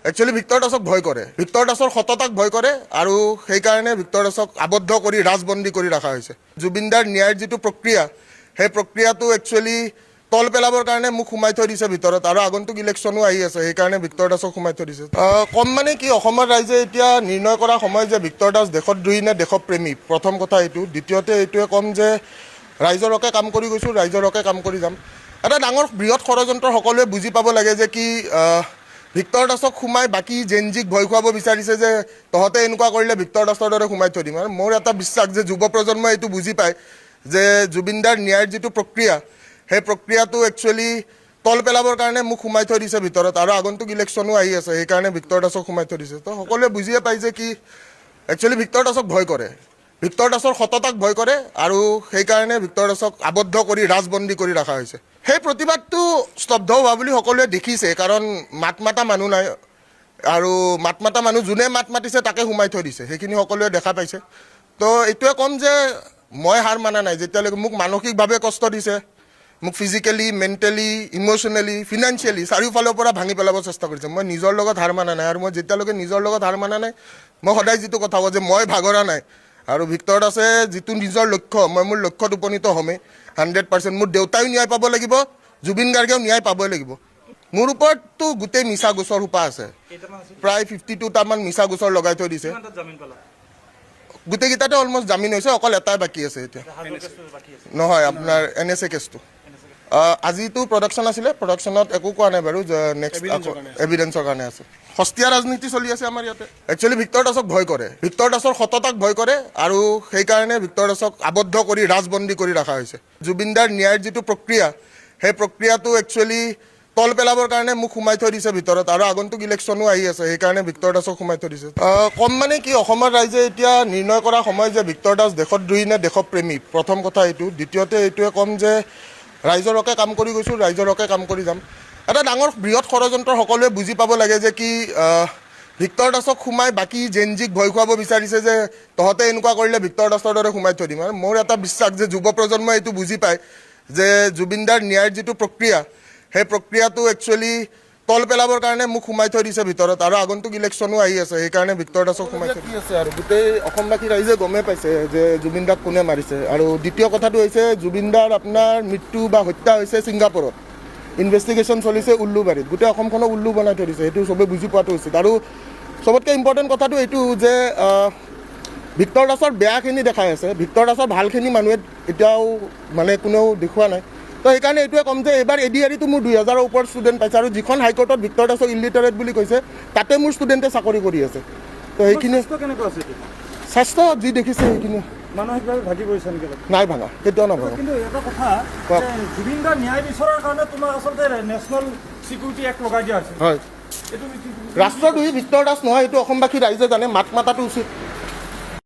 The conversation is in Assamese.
একচুৱেলি ভিক্টৰ দাসক ভয় কৰে, ভিক্টৰ দাসৰ সততাক ভয় কৰে আৰু সেইকাৰণে ভিক্টৰ দাসক আবদ্ধ কৰি ৰাজবন্দী কৰি ৰখা হৈছে। জুবিনদাৰ ন্যায়ৰ যিটো প্ৰক্ৰিয়া, সেই প্ৰক্ৰিয়াটো একচুৱেলি তল পেলাবৰ কাৰণে মোক সোমাই থৈ দিছে ভিতৰত। আৰু আগন্তুক ইলেকশ্যনো আহি আছে, সেইকাৰণে ভিক্টৰ দাসক সোমাই থৈ দিছে। কম মানে কি, অসমৰ ৰাইজে এতিয়া নিৰ্ণয় কৰা সময় যে ভিক্টৰ দাস দেশদ্ৰোহী নে দেশপ্ৰেমী। প্ৰথম কথা এইটো। দ্বিতীয়তে এইটোৱে ক'ম যে ৰাইজৰ হকে কাম কৰি গৈছোঁ, ৰাইজৰ হকে কাম কৰি যাম। এটা ডাঙৰ বৃহৎ ষড়যন্ত্ৰ, সকলোৱে বুজি পাব লাগে যে কি ভিক্টৰ দাসক সোমাই বাকী জেনজিক ভয় খুৱাব বিচাৰিছে যে তহঁতে এনেকুৱা কৰিলে ভিক্টৰ দাসৰ দৰে সোমাই থৈ দিম। আৰু মোৰ এটা বিশ্বাস যে যুৱ প্ৰজন্মই এইটো বুজি পায় যে জুবিনদাৰ ন্যায়ৰ যিটো প্ৰক্ৰিয়া, সেই প্ৰক্ৰিয়াটো একচুৱেলি তল পেলাবৰ কাৰণে মোক সোমাই থৈ দিছে ভিতৰত। আৰু আগন্তুক ইলেকশ্যনো আহি আছে, সেইকাৰণে ভিক্টৰ দাসক সোমাই থৈ দিছে। তো সকলোৱে বুজিয়ে পায় যে কি একচুৱেলি ভিক্টৰ দাসক ভয় কৰে, ভিক্টৰ দাসৰ সততাক ভয় কৰে আৰু সেইকাৰণে ভিক্টৰ দাসক আবদ্ধ কৰি ৰাজবন্দী কৰি ৰখা হৈছে। সেই প্ৰতিবাদটো স্তব্ধ হোৱা বুলি সকলোৱে দেখিছে, কাৰণ মাত মাতা মানুহ নাই আৰু মাত মাতা মানুহ যোনে মাত মাতিছে তাকে সোমাই থৈ দিছে, সেইখিনি সকলোৱে দেখা পাইছে। তো এইটোৱে ক'ম যে মই হাৰ মানা নাই। যেতিয়ালৈকে মোক মানসিকভাৱে কষ্ট দিছে, মোক ফিজিকেলি, মেণ্টেলি, ইম'চনেলি, ফিনান্সিয়েলি চাৰিওফালৰ পৰা ভাঙি পেলাব চেষ্টা কৰিছে, মই নিজৰ লগত হাৰ মানা নাই। আৰু মই যেতিয়ালৈকে নিজৰ লগত হাৰ মানা নাই, মই সদায় যিটো কথা কওঁ যে মই ভাগৰা নাই। আৰু ভিক্টৰ দাসে যিটো নিজৰ লক্ষ্য, মই মোৰ লক্ষ্যত উপনীত হ'মেই 100%। মোৰ দেউতাইও ন্যায় পাব লাগিব, জুবিন গাৰ্গেও ন্যায় পাবই লাগিব। মোৰ ওপৰততো গোটেই মিছা গোচৰ সোপা আছে। কেইটামান আছিল? প্ৰায় 52টামান মিছা গোচৰ লগাই থৈ দিছে। কিমানটাত জামিন পালা? গোটেইকেইটাতে অলমষ্ট জামিন হৈছে, অকল এটাই বাকী আছে এতিয়া। হাজোৰ কেছটো বাকী আছে? নহয়, আপোনাৰ এনএছএ কেছটো। আজিতো প্ৰডাকশ্যন আছিলে, প্ৰডাকশ্যনত একো কোৱা নাই বাৰু। নেক্সট এভিডেন্সৰ কাৰণে আছে। সস্তীয়া ৰাজনীতি চলি আছে আমাৰ ইয়াতে। একচুৱেলি ভিক্টৰ দাসক ভয় কৰে, ভিক্টৰ দাসৰ সততাক ভয় কৰে আৰু সেইকাৰণে ভিক্টৰ দাসক আবদ্ধ কৰি ৰাজবন্দী কৰি ৰখা হৈছে। জুবিনদাৰ ন্যায়ৰ যিটো প্ৰক্ৰিয়া, সেই প্ৰক্ৰিয়াটো একচুৱেলি তল পেলাবৰ কাৰণে মোক সোমাই থৈ দিছে ভিতৰত। আৰু আগন্তুক ইলেকশ্যনো আহি আছে, সেইকাৰণে ভিক্টৰ দাসক সোমাই থৈ দিছে। কম মানে কি, অসমৰ ৰাইজে এতিয়া নিৰ্ণয় কৰা সময় যে ভিক্টৰ দাস দেশদ্ৰোহী নে দেশপ্ৰেমী। প্ৰথম কথা এইটো। দ্বিতীয়তে এইটোৱে ক'ম যে ৰাইজৰ হকে কাম কৰি গৈছোঁ, ৰাইজৰ হকে কাম কৰি যাম। এটা ডাঙৰ বৃহৎ ষড়যন্ত্ৰ, সকলোৱে বুজি পাব লাগে যে কি ভিক্টৰ দাসক সোমাই বাকী জেনজিক ভয় খুৱাব বিচাৰিছে যে তহঁতে এনেকুৱা কৰিলে ভিক্টৰ দাসৰ দৰে সোমাই থৈ দিম। আৰু মোৰ এটা বিশ্বাস যে যুৱ প্ৰজন্মই এইটো বুজি পায় যে জুবিনদাৰ ন্যায়ৰ যিটো প্ৰক্ৰিয়া, সেই প্ৰক্ৰিয়াটো একচুৱেলি তল পেলাবৰ কাৰণে মোক সোমাই থৈ দিছে ভিতৰত। আৰু আগন্তুক ইলেকশ্যনো আহি আছে, সেইকাৰণে ভিক্টৰ দাসক সোমাই থৈ কি আছে। আৰু গোটেই অসমবাসী ৰাইজে গমেই পাইছে যে জুবিন দাক কোনে মাৰিছে। আৰু দ্বিতীয় কথাটো হৈছে, জুবিন দাৰ আপোনাৰ মৃত্যু বা হত্যা হৈছে ছিংগাপুৰত, ইনভেষ্টিগেশ্যন চলিছে উল্লুবাৰীত। গোটেই অসমখনক উল্লু বনাই থৈ দিছে, সেইটো চবে বুজি পোৱাটো উচিত। আৰু চবতকৈ ইম্পৰ্টেণ্ট কথাটো এইটো যে ভিক্টৰ দাসৰ বেয়াখিনি দেখাই আছে, ভিক্টৰ দাসৰ ভালখিনি মানুহে এতিয়াও মানে কোনেও দেখুওৱা নাই। তো সেইকাৰণে এইটোৱে ক'ম যে এইবাৰ এডিআৰিটো মোৰ 2000ৰ ওপৰত ষ্টুডেণ্ট পাইছে আৰু যিখন হাইকোৰ্টত ভিক্টৰ দাসক ইলিটাৰেট বুলি কৈছে, তাতে মোৰ ষ্টুডেণ্টে চাকৰি কৰি আছে। তো সেইখিনি। স্বাস্থ্য কেনেকুৱা আছে এতিয়া? স্বাস্থ্য যি দেখিছে সেইখিনি। মানসিকভাৱে ভাগি পৰিছে নেকি অলপ? নাই ভাঙা, কেতিয়াও নাভাঙা। কিন্তু এটা কথা কওক। যে জুবিন দাৰ ন্যায় বিচৰাৰ কাৰণে তোমাক আচলতে নেশ্যনেল চিকিউৰিটি এক্ট লগাই দিয়া হৈছে। হয়। এইটো ৰাষ্ট্ৰদ্ৰোহী ভিক্টৰ দাস নহয়, এইটো অসমবাসী ৰাইজে জানে। মাত মাতাটো উচিত।